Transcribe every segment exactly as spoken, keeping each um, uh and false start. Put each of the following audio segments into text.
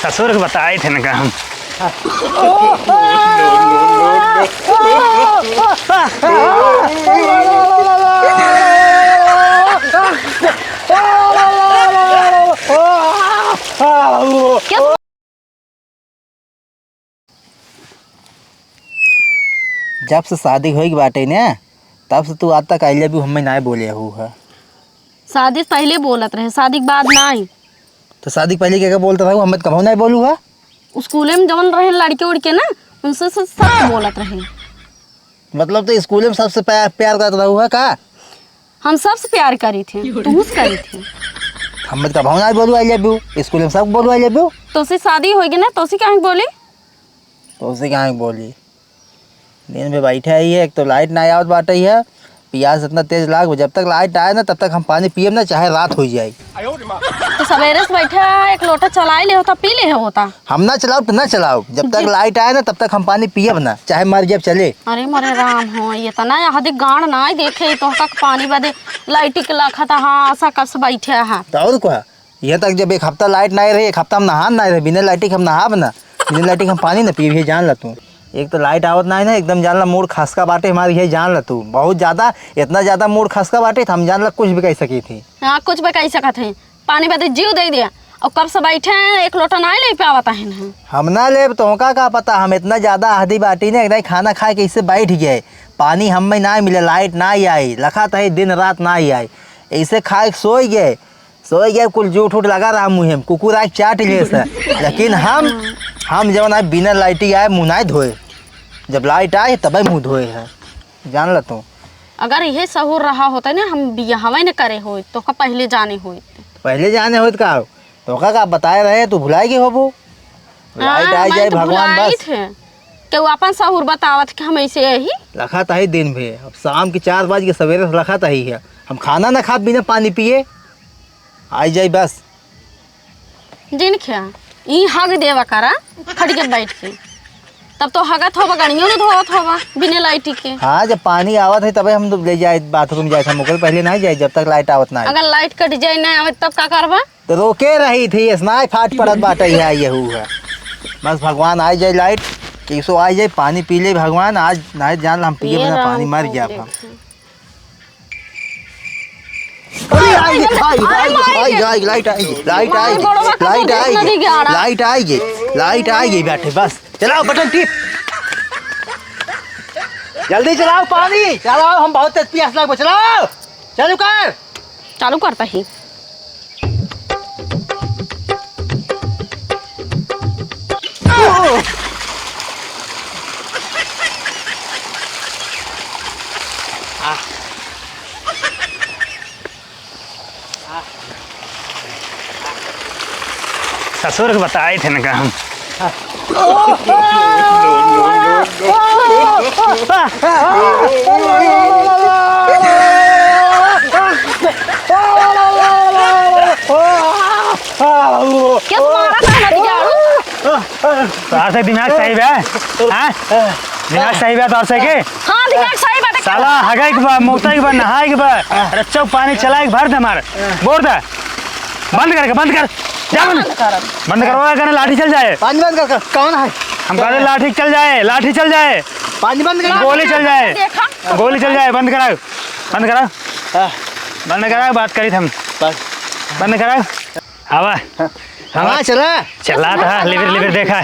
ससुर के बताए थे ना का हम। जब से शादी होइक बाटे ने, तब से तू आज तक I love you हमें नाय बोले हू है। शादी से पहिले बोलत रहे, शादी के बाद नाय। तो शादी के पहिले के, के बोलत रहू, हमें तो कबहू नाय बोलू है। स्कूले में जवन रहे लड़के उड़के ना, उनसे से सब बोलत रहे। मतलब तो स्कूले में सबसे प्या-, प्यार करत रहू है का? हम सबसे प्यार करी थे, तू से करी थे। हमें तो कबहू नाय बोलू I love you, स्कूले में सब बोलू I love you। तोसे शादी होइगी ना, तोसे काहे बोली? तोसे काहे बोली? दिन भर बैठे ही है, एक तो light ना आवत बाटे है, पियास इतना तेज लाग, जब तक light आए ना तब तक हम पानी पियब ना, चाहे रात हो जाए। तो सवेरे से बैठे है, एक लोटा चलाई ले होता, पी ले होता। हम ना चलाओ तो ना चलाओ, जब तक जी। Light आए ना तब तक हम पानी पियब ना, चाहे मर जब चले। अरे मोरे राम हो, ये तो ना यहाँ गांड ना देखे तो तक पानी बदे लाइट के लाखा था। हाँ, आशा कब से बैठे है। तो और का? यहाँ तक जब एक हफ्ता light नाहीं रही, एक हफ्ता हम नहान नाहीं रहे, बिना light के हम नहाब ना, बिना light के हम पानी ना पीबे, जान ला तू। एक तो light आवत नाहीं ना, एकदम जान ला mood खसका बाटे हमार, ये जान ला तू। बहुत ज्यादा, इतना ज्यादा mood खसका बाटे, तो हम जान ला कुछ भी कह सकी थी। हाँ, कुछ भी कह सकत है। पानी बदे जीव दे दिया, और कब से बैठे हैं, एक लोटा नाहीं ले पावत है ना। हम ना लेब, तोहका का पता, हम इतना ज्यादा आदी बाटी ना, एक दाई खाना खाए के इसे बैठ गए, पानी हमें नाहीं मिले, light नाहीं आई, लखा तही दिन रात नाहीं आई, इसे खाए के सोई गए। सोई गए, कुल जूठ उठ लगा रहा मुँहे में, कुकुर आए चाट लिए से। लेकिन हम, हम जवन आए बिना light आए मुँह नाहीं धोए, जब light आए तबे मुँह धोए है, जान ला तू। अगर यही सहूर रहा होता ना, हम बियाहवे न करे होइत, तोका पहिले जाने होइत। पहिले जाने होइत का? तोका का बताए रहे, तू भुलाए गए होबो। हाँ, light आ हमारे जाए तो भगवान भुलाइत बस। है। केहू अपन सहूर बतावत कि हम ऐसे यही। लखा तही दिन भे, अब शाम के चार बज के सवेरे से लखा तही है। हम खाना ना खाब बिना पानी पिए, आई जाई बस। जिन ख्या, ई हग देवा करा, खटिया बैठ के। तब तो हगत होबा, गड़ियों न धोवत होबा, बिना light के। हाँ, जब पानी आवत है तबे हम ले जाए, bathroom जाए, हम ओकर पहिले नाहीं जाए जब तक light आवत नाहीं। अगर light कट जाए, नाहीं आवे, तब का करबा? तो रोके रही थी, स्नाय फाट पड़त बाटे है, ये हू है। बस भगवान आ जाए light, कैसो आ जाए, पानी पी ले भगवान, आज नाहीं जान ला हम पिए ये बिना राम पानी मर को जाब हम। देखी। अरे, आई गे, आई गे, आई गे, आई गे, आई गे, light आई गे, light आई गे, light आई गे, light आई गे, light आई गे, बैठे बस। चलाओ बटन टिप। जल्दी चलाओ पानी, चलाओ, हम बहुत तेज पियास लग, चलाओ। चालू कर। चालू करता ही। ससुर के बताए थे ना का हम। क्या तुम्हारा था नदियारू? तोहार से दिमाग सही बा? हाँ? दिमाग सही बा तोहार से के? हाँ, दिमाग सही बाटे। साला हगाई के बा, मुताई के बा, नहाई के बा, रच्चो पानी चलाई के भर दे हमार। बोर दे। बंद कर, बंद कर। जा बंद। बंद करवा, कहने लाठी चल जाए। पानी बंद कर, कर। कौन है? हम कहते लाठी चल जाए, लाठी चल जाए। पानी बंद कर। गोली चल जाए। देखा। गोली चल जाए, बंद कराओ। बंद कराओ। हाँ। बंद कराओ, बात करी हम। बस। बंद कराओ। हवा। हाँ। हवा चला। चला था, लिबिर, लिबिर देखा।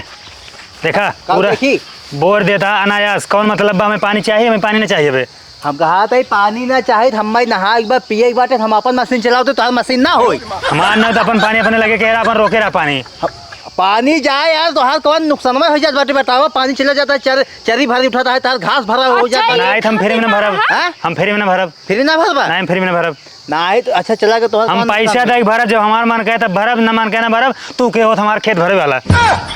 देखा, का पूरा देखी? बोर देता अनायास। कौन मतलब बा, हमें पानी चाहिए, हमें पानी ना चाहिए बे। हम कहा था, पानी ना चाहिए, हम भाई नहाए के बाद, पिए के बाटे, हम अपन मशीन चलाओ तो तोहार मशीन ना होई। हमार ना तो अपन पानी अपने लगे के रहा, अपन रोके रहा पानी। हम, पानी जाए यार, तोहार कौन नुकसान में हो जात बाटे, बतावा, पानी चला जाता है, चर-, चरी भरी उठाता है, तार घास भरा हो अच्छा, जाता है। ये नहीं, तो हम फ्री में ना भरब। हाँ? हम फ्री में ना भरब। फ्री ना भरबा? नहीं, हम फ्री में ना भरब। नाहीं तो अच्छा चला के तोहर हम कौन पैसा काम दे के भरब, जब हमार मन कहे तब भरब, न मन कहे ना भरब। तू के होत हमार खेत भरे वाला?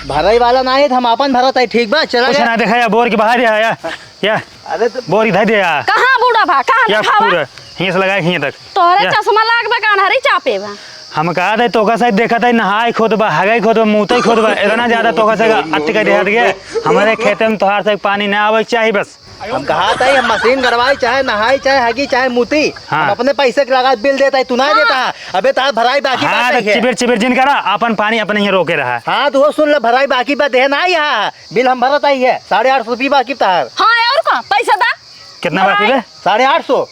भरे वाला नाहीं तो हम आपन भरत है, ठीक बा, चला कुछ गया। ना देखा या बोर के बाहर या, या, या। अरे तो बोर इधर दे या। कहाँ बूढ़ा बा? कहाँ या देखावा? पूरा हियाँ से लगा के हियाँ तक। तोहरे या। चश्मा लाग बा, कान हरी चापे बा। हम कहा थे तोका साइड देखा था, नहाई खोद बा, हगाई खोद बा, मुतई खोद बा, इतना ज्यादा तोका से अटके देहात गया। हमारे खेते में तोहार से पानी ना आवे के चाही बस। हम कहा था, हम मशीन गड़वाई, चाहे नहाई, चाहे हगी, चाहे मूती, हाँ। हम अपने पैसे के लगा बिल देता है, तू ना हाँ। देता है। अबे तार भराई बाकी हाँ, बात तो है। चिबिर चिबिर जिन करा, अपन पानी अपने ही रोके रहा। हाँ, तो वो सुन ले, भराई बाकी बात है ना, यहाँ बिल हम भरत आई है, साढ़े आठ सौ रुपये बाकी तार। हाँ, और का? पैसा दा। कितना बाकी बे? साढ़े आठ सौ।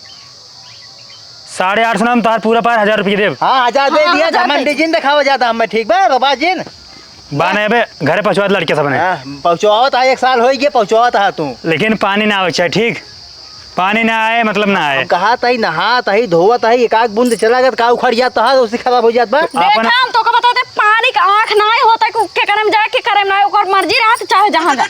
साढ़े आठ सौ ना, हम तोहार पूरा पार हजार रुपये देब। हाँ, हजार दे हाँ, दिया, हजार घमंडी दे। जिन देखावा ज्यादा हमें, ठीक बा, रोबा जिन। बाने अबे घरे पहुँचवा दे लड़के सबने। हाँ, पहुँचवावत आ, एक साल होई गए, पहुँचवावत आ तू। लेकिन पानी ना आवे चाहे, ठीक? पानी ना आए, मतलब ना आए। हम कहा तही, नहात ही, धोवत ही, एक आध बूंद चला गया, तो का उखड़ जात तोहार, उसी खराब हो जात बा। तो अपन देखा, हम तोका बताते, पानी का आँख ना आए होता है, के करे में जाए, के करे में ना आए, ओकर मर्जी रहा, तो चाहे जहाँ जा।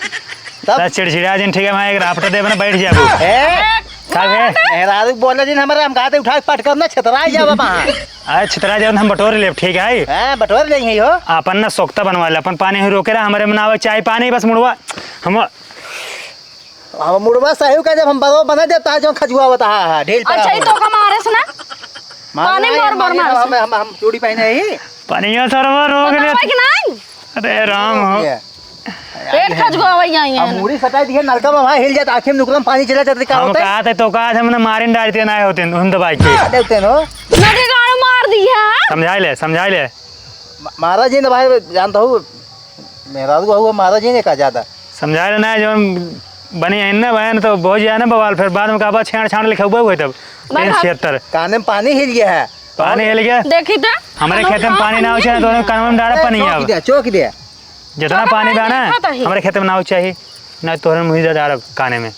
तब? त चिड़चिड़ा जिन, ठीक है, वहाँ एक राफ्ट देबे ना, बैठ जाबू। ए, का बे? मेहरारू बोले जिन हमारे, हम कहा थे उठा के पटकब ना, छितरा जाबा वहाँ। अरे छितरा जाबा, हम बटोर लेब, ठीक है? हाँ, बटोर ले यही हो। अपन ना सोख्ता बनवा ले, अपन पानी ही रोके रहा, हमारे मनावे चाहे पानी, बस मुड़वा, हम हम मुड़वा सही का जब हम बरो बना देता है, जो खजुआ होता है, हाँ, ढील पड़ा अच्छा, ये हो। तो का मारे सुना? मार पानी नहीं, मोर मोर मार मारे हम, सुना। हम, हम चूड़ी पहने ही। पानी ये सरवा रोक ले। बतावे कि नहीं? अरे राम हो। ये। पेट खजुआ वही आई अब है। मुड़ी सटाई दिए, नलका में वहाँ हिल जाता, आँखें में नुकरम पानी चला जाता, क्या हम होता है? कहा थे तो कहा थे, हमने मारे न डालते ना होते, हम दबाई के। क्या देते हो? नदी गाड़ो मार दी है। समझाई ले, समझाई ले। म-, महाराज जी ने भाई जानता हूँ, मेहरारू हुआ महाराज जी ने कहा ज्यादा। समझाई ले ना, जो बनी है ना बहन, तो बहुत जाए ना बवाल, फिर बाद में कहा छेड़ छाड़ लिखा हुआ हुआ तब। बस तीन हम छिहत्तर। काने में पानी हिल गया है। पानी हिल गया। देखी तो। हमारे खेत में पानी ना हो, तो कानून डारा ए, पानी चौक अब। दे, चौक दे। जितना चलो पानी भाई, बा ना, देखा तो ही। हमारे खेत में ना हो चाहिए, ना तोहरे मुँह जा डारब काने में।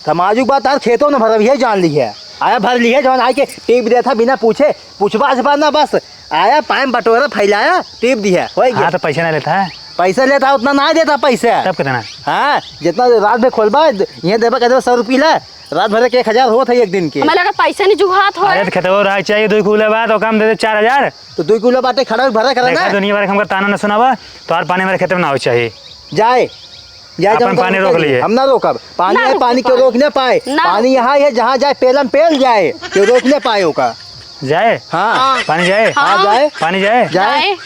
तमाजुक बात, तार खेतों में भरब, ये जान ली है। आया भर ली है, जौन आके टीप देता बिना पूछे, पूछबा से बात ना, बस आया पाइप बटोरा फैलाया, टीप दिया, हो गया। हाँ, तो पैसा ना लेता है। पैसा लेता, उतना ना देता पैसा। तब कितना? हाँ, जितना रात में खोलबा, ये देबा, कह देबा सौ रुपये ला, रात भर के एक हजार होत है एक दिन के। हमें लगा पैसा नहीं जुहात हो। अरे, तो खेतवा रहा चाहिए, दो किलो बात, ओका हम दे दे चार हजार। तो दो किलो बाटे खड़ा भरा करा देखा, ना। दुनिया भर के हमका ताना न सुनावा, तोहार पानी हमारे खेत में ना हो चाहिए। जाए, जाए, अपन जाओ, पानी जाओ, रोक लिए। हम ना रोकब। पानी ना है, रोक पानी के पाए। रोक ना पाए। ना पानी रोक। यहाँ है, जहाँ जाए, पेलम पेल जाए, के रोक ना पाए ओका। जाए? हाँ। हाँ। पानी जाए? हाँ, हाँ। जाए। पानी जाए? जाए। जाए।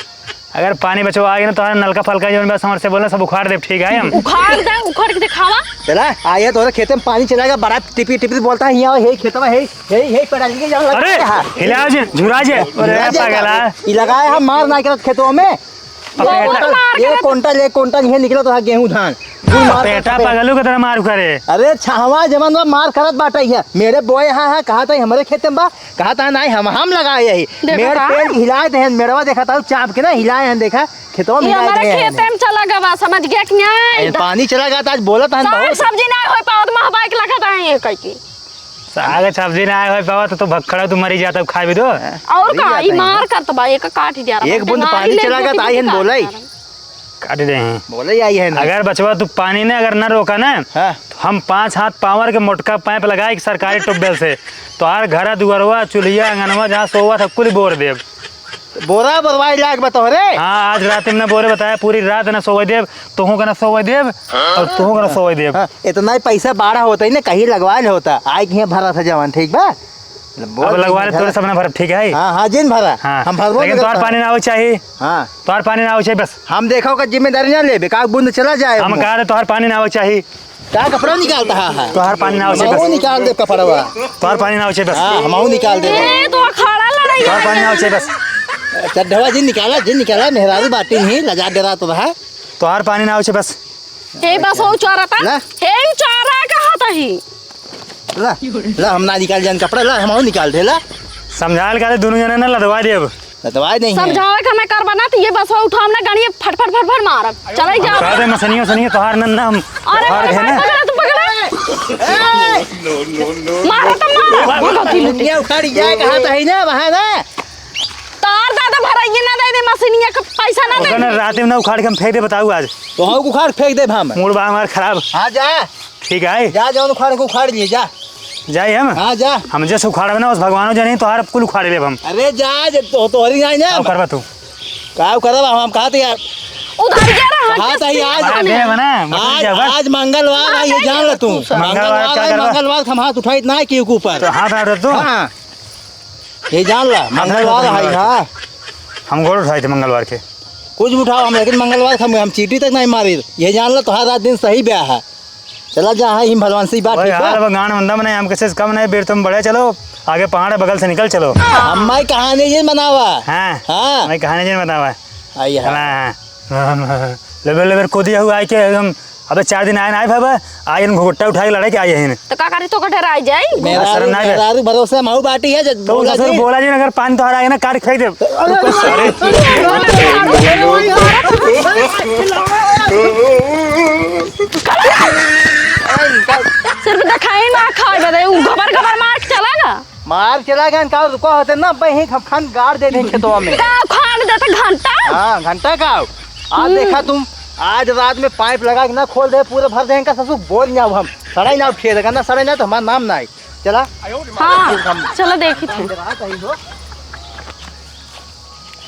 अगर पानी बचवा आ गया ना, तो नलका फलका जौन बा, समरसेबल ना, सब उखाड़ देब, ठीक है हम? उखाड़ दे, उखाड़ के दिखावा। चला, आइए तोहरे खेते में पानी चला गया, बड़ा टिपी टिपी बोलता है, यहाँ हे खेतवा हे, हे, हे पड़ा, ये यहाँ लगा अरे, है। हिला जे, झुरा जे। अरे, झुरा जे पागल का? है। ई लगाए हम मार ना करत खेतवा में। ये बहुत कोंटा-, मार ये करत। कोंटा, ये कोंटा नहीं निकला तो गेहूं धान। कुल मार करत पेटा है। पागलू के तरह मार करे। अरे, छहवा जमन बा मार करत बाटे है। मेरे बोए हाँ, हाँ, कहा था हमरे खेते में बा, कहा था नहीं, हम, हम लगाए यही। देखा मेड़ था? पेड़ हिलाए थे, मेड़वा देखा था, चाप के ना हिलाए हैं, देखा। खेतवा में ये हिलाए हमारे रहे हैं। खेते में चला गवा, समझ गया कि नहीं? अरे, पानी चला गया था, आज बोलत हन साग बहुत। सब्जी नहीं होई पावत, महबाई के लगत है ये कह के। साग सब्जी नहीं होई पावत, तो भक्खड़ा तू मरी जाता, खाए भी दो। और मरी का, जाता ई है। मार करत बा, एक काट दिया रहा, एक बूंद मारी पानी ले चला गया था, आई हन बोलाई। काट दे हैं। बोले आई है ना। अगर बचवा तू पानी ने अगर ना रोका ना, हाँ। तो हम पाँच हाथ पावर के मोटका पाइप लगाए एक सरकारी ट्यूबवेल से, तो हर घरा दुआरवा, चूल्हिया, अंगनवा, जहाँ सोवा था, कुल बोर देब। बोरा बोरवाई लाग बा तोहरे। हाँ, आज रात में ना बोरे बताया, पूरी रात ना सोवे देब, तोहू का ना सोवे देब, और तोहू का ना सोवे देब। हाँ, इतना ही पैसा बाढ़ा होता ही ना, कहीं लगवा ले होता, आए कहीं भरा था जवान, ठीक बा? बोल अब लगवा ले, तोरे सब ना भरब, ठीक है? हाँ, हाँ, जिन भरा। हाँ, हम भरबो लेकिन नहीं तोहार करता। पानी ना आवे चाहिए। हाँ। तोहार पानी ना आवे चाहिए बस। हम देखो का जिम्मेदारी ना लेबे, का बूंद चला जाए हम ओमे। कहा रहे तोहार पानी ना आवे चाहिए। का कपड़ा निकालता है? तोहार पानी ना होचे हमहू बस। निकाल दे कपड़वा। तोहार पानी ना होचे बस। हाँ, हमहू निकाल दे। ए, तो खड़ा लड़ाई तोहार पानी ना होचे बस। चड्ढवा जी निकाला, जी निकाला, मेहरारू बाटी नहीं, लजा डरा तो रहा। तोहार पानी ना होचे बस। हे बस वो चारा था। ला। हे चारा कहा था ही? ला, ला, हम ना निकाल जान कपड़ा, ला, हमहू निकाल दे, ला। समझाल का रे, दोनों जने ना लदवा दे अब। लदवाए नहीं है। समझावे के हमें करबा ना, तो ये बसवा उठाओ ना, गाड़ी फट फट फट फट मारब। चले जाओ। कह दे मसनियो सनियो तोहार नन्ना हम अरे, तोहार अरे, है ना। पकड़ा, तू पकड़ा। ए! मारो तो मारो। ये उखाड़ी जाए, कहा तो है ना, वहाँ ना। तार दादा भराइए ना दे दे, मशीनिया का पैसा ना दे ओकरा ना दे। रात में ना उखाड़ के हम फेंक दे, बताऊ आज। तो हाँ, उखाड़ फेंक दे हम। मूड बा हमार खराब। हाँ, जा। ठीक है। जा, जौन उखाड़ के उखाड़ लिए, जा। जाए हम? हाँ, जा। हम जैसे उखाड़बे ना, उस भगवानो जाने, तोहार कुल उखाड़ लेब हम। अरे जा, जे तो, तोहरी जाए ना। का करबा तू? का करबा, हम, हम कहा थे यार। उधार क्या रहा? कहा था यार। आज, अरे दे बना, मत आज, जा बस। आज मंगलवार है, ये जान ले तू। मंगलवार मंगलवार का है, करबा? मंगलवार हम हाथ उठाइत ना है केहू के ऊपर। तो हाथ उठा तू? हाँ। ये जान ला, हाथ उठा मंगलवार है, मंगलवार। हाँ। हम गोड़ उठाइत मंगलवार के। कुछ भी उठाओ हम, लेकिन मंगलवार के हम, हम चीटी तक नहीं मारी। ये जान ला, तोहार रात दिन सही ब्याह है। चला जा, हाँ, हिम भलवान से ही बात, ओए ठीक बा? यार, अब गांड मंदा मने, हम किसी से कम नहीं, बेर तुम बड़े चलो, आगे पहाड़ है, बगल से निकल चलो। अम्मा ही कहानी जिन बनावा। हाँ, हाँ। मैं कहानी जिन बतावा। आई है। चला, हाँ। लेबर, लेबर को दिया हुआ है कि हम, अबे चार दिन आए ना आए बाबा, आज हम घुघुट्टा उठा के लड़ाई के आए हैं। तो का करी, तो का डराई जाई? मेहरारू, शर्म ना आवे। मेहरारू भरोसे हम हऊ बाटी है, जब तो बोला ससुर जी। बोला जी, अगर पान तोहरा आए ना, काट फेंक दे। अरे, सिर्फ दिखाई ना खाए बदे, उ घबर घबर मार के चला ना। मार चला गया का, रुको होते ना, बही हम खान गाड़ दे दें खेतवा में। का खान देते घंटा? हाँ, घंटा का। आज हम्म। देखा तुम, आज रात में पाइप लगा के ना खोल दे, पूरे भर देंगे ससुर, बोल ना हम। सड़ाई ना खेत का ना, सड़ाई ना तो हमारा नाम ना है। चला। हाँ, चलो देखी थी।